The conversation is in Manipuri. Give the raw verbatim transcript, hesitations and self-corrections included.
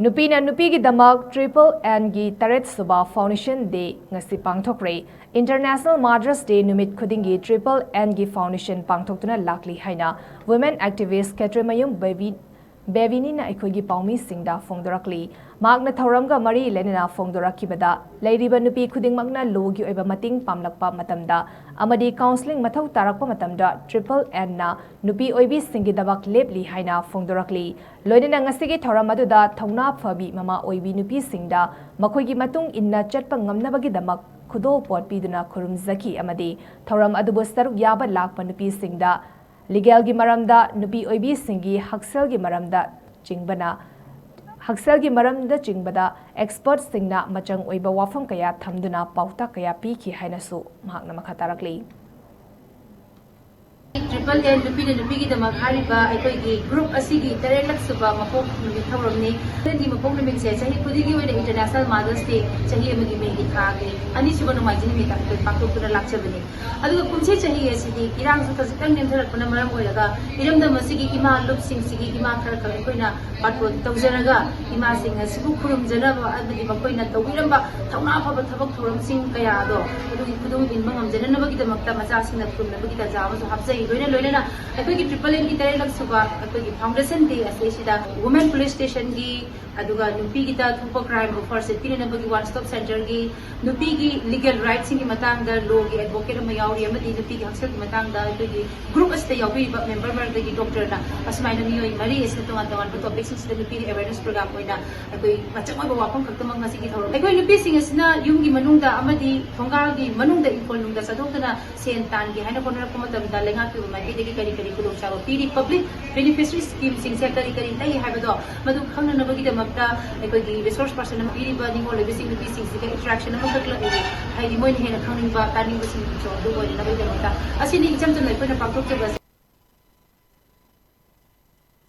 ꯅꯨꯄꯤꯅ ꯅꯨꯄꯤꯒꯤꯗꯃꯛ ꯇ꯭ꯔꯤꯄꯜ ꯑꯦꯟꯒꯤ ꯇꯔꯦꯠ ꯁꯨꯕ ꯐꯥꯎꯟꯗꯦꯁꯟ ꯗꯦ ꯉꯁꯤ ꯄꯥꯡꯊꯣꯛꯈ꯭ꯔꯦ꯫ ꯏꯟꯇꯔꯅꯦꯁꯅꯦꯜ ꯃꯥꯗꯔꯁ ꯗꯦ ꯅꯨꯃꯤꯠ ꯈꯨꯗꯤꯡꯒꯤ ꯇ꯭ꯔꯤꯄꯜ ꯑꯦꯟꯒꯤ ꯐꯥꯎꯟꯗꯦꯁꯟ ꯄꯥꯡꯊꯣꯛꯇꯨꯅ ꯂꯥꯛꯂꯤ ꯍꯥꯏꯅ ꯋꯨꯃꯦꯟ ꯑꯦꯛꯇꯤꯚꯤꯁ ꯈꯦꯇ꯭ꯔꯤꯃꯌꯨꯝ ꯕꯦꯕꯤ ꯕꯦꯕꯤꯅꯤꯅ ꯑꯩꯈꯣꯏꯒꯤ ꯄꯥꯎꯃꯤꯁꯤꯡꯗ ꯐꯣꯡꯗꯣꯔꯛꯂꯤ꯫ ꯃꯍꯥꯛꯅ ꯊꯧꯔꯝꯒ ꯃꯔꯤ ꯂꯩꯅꯅ ꯐꯣꯡꯗꯣꯔꯛꯈꯤꯕꯗ, ꯂꯩꯔꯤꯕ ꯅꯨꯄꯤ ꯈꯨꯗꯤꯡꯃꯛꯅ ꯂꯣꯒꯤ ꯑꯣꯏꯕ ꯃꯇꯦꯡ ꯄꯥꯝꯂꯛꯄ ꯃꯇꯝꯗ ꯑꯃꯗꯤ ꯀꯥꯎꯟꯁꯤꯂꯤꯡ ꯃꯊꯧ ꯇꯥꯔꯛꯄ ꯃꯇꯝꯗ ꯇ꯭ꯔꯤꯄꯜ ꯑꯦꯟꯅ ꯅꯨꯄꯤ ꯑꯣꯏꯕꯤꯁꯤꯡꯒꯤꯗꯃꯛ ꯂꯦꯞꯂꯤ ꯍꯥꯏꯅ ꯐꯣꯡꯗꯣꯔꯛꯂꯤ꯫ ꯂꯣꯏꯅꯅ ꯉꯁꯤꯒꯤ ꯊꯧꯔꯝ ꯑꯗꯨꯗ ꯊꯧꯅꯥ ꯐꯕꯤ ꯃꯃꯥ ꯑꯣꯏꯕꯤ ꯅꯨꯄꯤꯁꯤꯡꯗ ꯃꯈꯣꯏꯒꯤ ꯃꯇꯨꯡ ꯏꯟꯅ ꯆꯠꯄ ꯉꯝꯅꯕꯒꯤꯗꯃꯛ ꯈꯨꯗꯣꯜꯄꯣꯠ ꯄꯤꯗꯨꯅ ꯈꯨꯔꯨꯝꯖꯈꯤ ꯑꯃꯗꯤ ꯊꯧꯔꯝ ꯑꯗꯨꯕꯨ ꯁꯔꯨꯛ ꯌꯥꯕ ꯂꯥꯛꯄ ꯅꯨꯄꯤꯁꯤꯡꯗ ꯂꯤꯒꯦꯜꯒꯤ ꯃꯔꯝꯗ, ꯅꯨꯄꯤ ꯑꯣꯏꯕꯤꯁꯤꯡꯒꯤ ꯍꯛꯁꯦꯜꯒꯤ ꯃꯔꯝꯗ ꯆꯤꯡꯕꯅ, ꯍꯛꯁꯦꯜꯒꯤ ꯃꯔꯝꯗ ꯆꯤꯡꯕꯗ ꯑꯦꯛꯁꯄꯔꯠꯁꯤꯡꯅ ꯃꯆꯪ ꯑꯣꯏꯕ ꯋꯥꯐꯝ ꯀꯌꯥ ꯊꯝꯗꯨꯅ ꯄꯥꯎꯇꯥꯛ ꯀꯌꯥ ꯄꯤꯈꯤ ꯍꯥꯏꯅꯁꯨ ꯃꯍꯥꯛꯅ ꯃꯈꯥ ꯇꯥꯔꯛꯂꯤ꯫ ꯇ꯭ꯔꯤꯄꯜ ꯑꯦꯟ ꯅꯨꯄꯤꯅ ꯅꯨꯄꯤꯒꯤꯗꯃꯛ ꯍꯥꯏꯔꯤꯕ ꯑꯩꯈꯣꯏꯒꯤ ꯒ꯭ꯔꯨꯞ ꯑꯁꯤꯒꯤ ꯇꯔꯦꯠꯂꯛ ꯁꯨꯕ ꯃꯄꯣꯛ ꯅꯨꯃꯤꯠ ꯊꯧꯔꯝꯅꯤ꯫ ꯇ꯭ꯔꯤꯄꯜ ꯑꯦꯟꯒꯤ ꯃꯄꯣꯛ ꯅꯨꯃꯤꯠꯁꯦ ꯆꯍꯤ ꯈꯨꯗꯤꯡꯒꯤ ꯑꯣꯏꯅ ꯏꯟꯇꯔꯅꯦꯁꯅꯦꯜ ꯃꯥꯗꯔꯁ ꯗꯦ, ꯆꯍꯤ ꯑꯃꯒꯤ ꯃꯦꯒꯤ ꯊꯥꯒꯤ ꯑꯅꯤꯁꯨꯕ ꯅꯣꯡꯃꯥꯏꯖꯤꯡ ꯅꯨꯃꯤꯠꯇ ꯑꯩꯈꯣꯏ ꯄꯥꯡꯊꯣꯛꯇꯨꯅ ꯂꯥꯛꯆꯕꯅꯤ꯫ ꯑꯗꯨꯒ ꯀꯨꯝꯁꯤ ꯆꯍꯤ ꯑꯁꯤꯗꯤ ꯏꯔꯥꯡꯁꯨ ꯈꯖꯤꯛꯇꯪ ꯅꯦꯝꯊꯔꯛꯄꯅ ꯃꯔꯝ ꯑꯣꯏꯔꯒ ꯏꯔꯝꯗꯝ ꯑꯁꯤꯒꯤ ꯏꯃꯥ ꯂꯨꯞꯁꯤꯡꯁꯤꯒꯤ ꯏꯃꯥ ꯈꯔ ꯈꯔ ꯑꯩꯈꯣꯏꯅ ꯕꯥꯔꯇꯣꯟ ꯇꯧꯖꯔꯒ ꯏꯃꯥꯁꯤꯡ ꯑꯁꯤꯕꯨ ꯈꯨꯔꯨꯝꯖꯅꯕ ꯑꯃꯗꯤ ꯃꯈꯣꯏꯅ ꯇꯧꯕꯤꯔꯝꯕ ꯊꯧꯅꯥ ꯐꯕ ꯊꯕꯛ ꯊꯧꯔꯝꯁꯤꯡ ꯀꯌꯥ ꯑꯗꯣ ꯑꯗꯨꯒꯤ ꯈꯨꯗꯣꯡ ꯏꯟꯕ ꯉꯝꯖꯅꯅꯕꯒꯤꯗꯃꯛꯇ ꯃꯆꯥꯁꯤꯡꯅ ꯈꯨꯔꯨꯝꯅꯕꯒꯤ ꯇꯥꯟꯖꯥ ꯑꯃꯁꯨ ꯍꯥꯞꯆꯩ꯫ ꯂꯣꯏꯅ ꯂꯣꯏꯅꯅ ꯑꯩꯈꯣꯏꯒꯤ ꯇ꯭ꯔꯤꯄꯜ ꯑꯦꯟꯒꯤ ꯇꯔꯦꯠꯂꯛ ꯁꯨꯕ ꯑꯩꯈꯣꯏꯒꯤ ꯐꯥꯎꯟꯗꯦꯁꯟ ꯗꯦ ꯑꯁꯤꯁꯤꯗ ꯋꯨꯃꯦꯟ ꯄꯨꯂꯤꯁ ꯁ꯭ꯇꯦꯁꯟꯒꯤ ꯑꯗꯨꯒ ꯅꯨꯄꯤꯒꯤꯗ ꯊꯣꯛꯄ ꯀ꯭ꯔꯥꯏꯝꯕꯨ ꯐꯥꯔꯁ ꯑꯦꯗ ꯄꯤꯅꯅꯕꯒꯤ ꯋꯥꯟ ꯁ꯭ꯇꯣꯞ ꯁꯦꯟꯇꯔꯒꯤ ꯅꯨꯄꯤꯒꯤ ꯂꯤꯒꯦꯜ ꯔꯥꯏꯠꯁꯤꯡꯒꯤ ꯃꯇꯥꯡꯗ ꯂꯣꯒꯤ ꯑꯦꯗꯚꯣꯀꯦꯠ ꯑꯃ ꯌꯥꯎꯔꯤ ꯑꯃꯗꯤ ꯅꯨꯄꯤꯒꯤ ꯍꯛꯁꯦꯜꯒꯤ ꯃꯇꯥꯡꯗ ꯑꯩꯈꯣꯏꯒꯤ ꯒ꯭ꯔꯨꯞ ꯑꯁꯤꯗ ꯌꯥꯎꯕꯤꯔꯤꯕ ꯃꯦꯝꯕꯔ ꯃꯔꯛꯇꯒꯤ ꯗꯣꯛꯇꯔꯅ ꯑꯁꯨꯃꯥꯏꯅ ꯃꯤꯑꯣꯏ ꯃꯔꯤ ꯑꯁꯤꯅ ꯇꯣꯉꯥꯟ ꯇꯣꯉꯥꯟꯕ ꯇꯣꯄꯤꯛꯁꯤꯡꯁꯤꯗ ꯅꯨꯄꯤꯒꯤ ꯑꯦꯋꯦꯔꯅꯦꯁ ꯄ꯭ꯔꯣꯒ꯭ꯔꯥꯝ ꯑꯣꯏꯅ ꯑꯩꯈꯣꯏ ꯃꯆꯪ ꯑꯣꯏꯕ ꯋꯥꯐꯝ ꯈꯛꯇꯃꯛ ꯉꯁꯤꯒꯤ ꯊꯧꯔꯝ꯫ ꯑꯩꯈꯣꯏ ꯅꯨꯄꯤꯁꯤꯡ ꯑꯁꯤꯅ ꯌꯨꯝꯒꯤ ꯃꯅꯨꯡꯗ ꯑꯃꯗꯤ ꯊꯣꯡꯒꯥꯜꯒꯤ ꯃꯅꯨꯡꯗ ꯏꯪꯈꯣꯜ ꯅꯨꯡꯗ ꯆꯠꯊꯣꯛꯇꯨꯅ ꯁꯦꯟ ꯇꯥꯟꯒꯦ ꯍꯥꯏꯅ ꯍꯣꯠꯅꯔꯛꯄ ꯃꯇꯝꯗ ꯂꯩꯉꯥꯛꯀꯤ ꯑꯣꯏꯕ ꯃꯥꯏꯀꯩꯗꯒꯤ ꯀꯔꯤ ꯀꯔꯤ ꯈꯨꯗꯣꯡꯆꯥꯕ ꯄꯤꯔꯤ, ꯄꯕ꯭ꯂꯤꯛ ꯕꯦꯅꯤꯐꯤꯁꯔꯤ ꯁ꯭ꯀꯤꯝꯁꯤꯡꯁꯦ ꯀꯔꯤ ꯀꯔꯤ ꯂꯩ ꯍꯥꯏꯕꯗꯣ ꯃꯗꯨ ꯈꯪꯅꯅꯕꯒꯤꯗꯃꯛꯇ ꯑꯩꯈꯣꯏꯒꯤ ꯔꯤꯁꯣꯔꯁ ꯄꯔꯁꯟ ꯑꯃ ꯄꯤꯔꯤꯕ ꯅꯤꯡꯉꯣꯜ ꯑꯣꯏꯕꯤꯁꯤꯡ ꯅꯨꯄꯤꯁꯤꯡꯁꯤꯒ ꯏꯟꯇꯔꯦꯛꯁꯟ ꯑꯃꯈꯛ ꯂꯩꯔꯤ꯫ ꯍꯥꯏꯗꯤ ꯃꯣꯏꯅ ꯍꯦꯟꯅ ꯈꯪꯅꯤꯡꯕ ꯇꯥꯅꯤꯡꯕꯁꯤꯡꯁꯨ ꯑꯗꯨ ꯑꯣꯏꯅꯅꯕꯒꯤꯗꯃꯛꯇ ꯑꯁꯤꯅꯤ ꯏꯆꯝ ꯆꯝꯅ ꯑꯩꯈꯣꯏꯅ ꯄꯥꯡꯊꯣꯛꯆꯕ ꯑꯁꯤ꯫